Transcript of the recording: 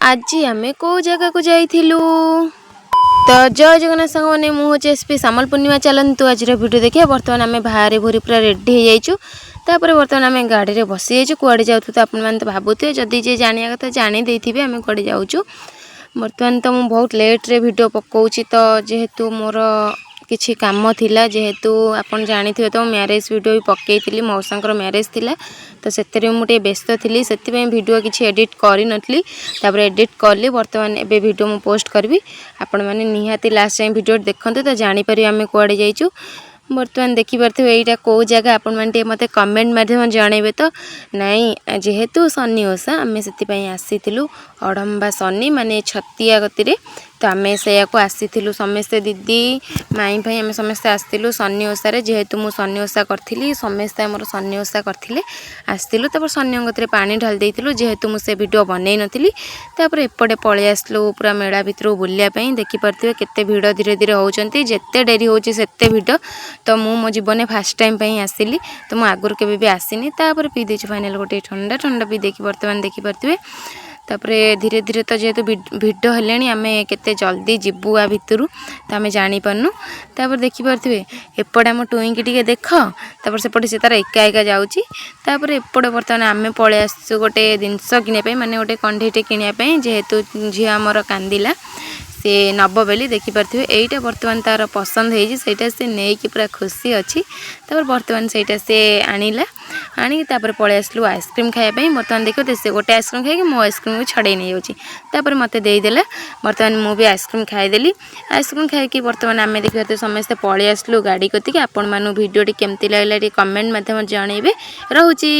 ଆଜି ଆମେ କେଉଁ ଜାଗାକୁ ଯାଇଥିଲୁ? ତ ଜୟ ଜଗନ୍ନାଥ ସାଙ୍ଗମାନେ, ମୁଁ ହେଉଛି ଏସ୍ ପି ସାମଲ ପୂର୍ଣ୍ଣିମା। ଚାଲନ୍ତୁ, ଆଜିର ଭିଡ଼ିଓ ଦେଖିବା। ବର୍ତ୍ତମାନ ଆମେ ବାହାରି ଭୁରି ପୁରା ରେଡ଼ି ହେଇଯାଇଛୁ। ତାପରେ ବର୍ତ୍ତମାନ ଆମେ ଗାଡ଼ିରେ ବସିଯାଇଛୁ। କୁଆଡ଼େ ଯାଉଛୁ ତ ଆପଣମାନେ ତ ଭାବୁଥିବେ। ଯଦି ଯିଏ ଜାଣିବା କଥା ଜାଣି ଦେଇଥିବେ ଆମେ କୁଆଡ଼େ ଯାଉଛୁ। ବର୍ତ୍ତମାନ ତ ମୁଁ ବହୁତ ଲେଟ୍ରେ ଭିଡ଼ିଓ ପକାଉଛି, ତ ଯେହେତୁ ମୋର କିଛି କାମ ଥିଲା। ଯେହେତୁ ଆପଣ ଜାଣିଥିବେ ତ, ମୁଁ ମ୍ୟାରେଜ୍ ଭିଡ଼ିଓ ବି ପକାଇଥିଲି, ମଉସାଙ୍କର ମ୍ୟାରେଜ୍ ଥିଲା, ତ ସେଥିରେ ମୁଁ ଟିକେ ବ୍ୟସ୍ତ ଥିଲି। ସେଥିପାଇଁ ଭିଡ଼ିଓ କିଛି ଏଡ଼ିଟ୍ କରିନଥିଲି। ତାପରେ ଏଡ଼ିଟ୍ କଲି। ବର୍ତ୍ତମାନ ଏବେ ଭିଡ଼ିଓ ମୁଁ ପୋଷ୍ଟ କରିବି। ଆପଣମାନେ ନିହାତି ଲାଷ୍ଟ ଯାଏଁ ଭିଡ଼ିଓ ଦେଖନ୍ତୁ, ତ ଜାଣିପାରିବେ ଆମେ କୁଆଡ଼େ ଯାଇଛୁ। ବର୍ତ୍ତମାନ ଦେଖିପାରୁଥିବେ ଏଇଟା କେଉଁ ଜାଗା, ଆପଣମାନେ ଟିକେ ମୋତେ କମେଣ୍ଟ ମାଧ୍ୟମରେ ଜଣାଇବେ। ତ ନାଇଁ, ଯେହେତୁ ଶନି ଓଷା, ଆମେ ସେଥିପାଇଁ ଆସିଥିଲୁ ଅଢ଼ମ୍ବା ଶନି, ମାନେ ଛତିଆ କତିରେ। ତ ଆମେ ସେଇଆକୁ ଆସିଥିଲୁ ସମସ୍ତେ, ଦିଦି, ମାଇଁ ଭାଇ, ଆମେ ସମସ୍ତେ ଆସିଥିଲୁ ଶନି ଓଷାରେ। ଯେହେତୁ ମୁଁ ଶନି ଓଷା କରିଥିଲି, ସମସ୍ତେ ଆମର ଶନି ଓଷା କରିଥିଲେ, ଆସିଥିଲୁ। ତାପରେ ଶନିଙ୍କ କତିରେ ପାଣି ଢାଳି ଦେଇଥିଲୁ, ଯେହେତୁ ମୁଁ ସେ ଭିଡ଼ିଓ ବନେଇ ନଥିଲି। ତାପରେ ଏପଟେ ପଳେଇ ଆସିଲୁ ପୁରା ମେଳା ଭିତରକୁ ବୁଲିବା ପାଇଁ। ଦେଖିପାରୁଥିବେ କେତେ ଭିଡ଼ ଧୀରେ ଧୀରେ ହେଉଛନ୍ତି। ଯେତେ ଡେରି ହେଉଛି, ସେତେ ଭିଡ଼। ତ ମୁଁ ମୋ ଜୀବନରେ ଫାର୍ଷ୍ଟ ଟାଇମ୍ ପାଇଁ ଆସିଲି, ତ ମୁଁ ଆଗରୁ କେବେ ବି ଆସିନି। ତାପରେ ପିଇ ଦେଇଛୁ ଫାଇନାଲ୍ ଗୋଟେ ଥଣ୍ଡା। ଥଣ୍ଡା ପିଇ ଦେଇକି ବର୍ତ୍ତମାନ ଦେଖିପାରୁଥିବେ, ତାପରେ ଧୀରେ ଧୀରେ ତ ଯେହେତୁ ଭିଡ଼ ହେଲେଣି, ଆମେ କେତେ ଜଲ୍ଦି ଯିବୁ ଆ ଭିତରୁ ତ ଆମେ ଜାଣିପାରୁନୁ। ତାପରେ ଦେଖିପାରୁଥିବେ ଏପଟେ ଆମ ଟୁଇଁକି ଟିକେ ଦେଖ। ତାପରେ ସେପଟେ ସେ ତାର ଏକା ଏକା ଯାଉଛି। ତାପରେ ଏପଟେ ବର୍ତ୍ତମାନ ଆମେ ପଳେଇ ଆସିଛୁ ଗୋଟେ ଜିନିଷ କିଣିବା ପାଇଁ, ମାନେ ଗୋଟେ କଣ୍ଢେଇଟେ କିଣିବା ପାଇଁ। ଯେହେତୁ ଝିଅ ଆମର କାନ୍ଦିଲା, ସେ ନେବ ବୋଲି। ଦେଖିପାରୁଥିବେ ଏଇଟା ବର୍ତ୍ତମାନ ତା'ର ପସନ୍ଦ ହେଇଛି, ସେଇଟା ସେ ନେଇକି ପୁରା ଖୁସି ଅଛି। ତାପରେ ବର୍ତ୍ତମାନ ସେଇଟା ସେ ଆଣିଲା। ଆଣିକି ତାପରେ ପଳେଇ ଆସିଲୁ ଆଇସ୍କ୍ରିମ୍ ଖାଇବା ପାଇଁ। ବର୍ତ୍ତମାନ ଦେଖିବ, ସେ ଗୋଟେ ଆଇସ୍କ୍ରିମ୍ ଖାଇକି ମୋ ଆଇସ୍କ୍ରିମ୍କୁ ଛଡ଼େଇ ନେଇଯାଉଛି। ତାପରେ ମୋତେ ଦେଇଦେଲା। ବର୍ତ୍ତମାନ ମୁଁ ବି ଆଇସ୍କ୍ରିମ୍ ଖାଇଦେଲି। ଆଇସ୍କ୍ରିମ୍ ଖାଇକି ବର୍ତ୍ତମାନ ଆମେ ଦେଖିପାରୁଥିବେ ସମସ୍ତେ ପଳେଇ ଆସିଲୁ ଗାଡ଼ି କତିକି। ଆପଣମାନଙ୍କୁ ଭିଡ଼ିଓଟି କେମିତି ଲାଗିଲା, ଟିକେ କମେଣ୍ଟ ମାଧ୍ୟମରେ ଜଣାଇବେ। ରହୁଛି।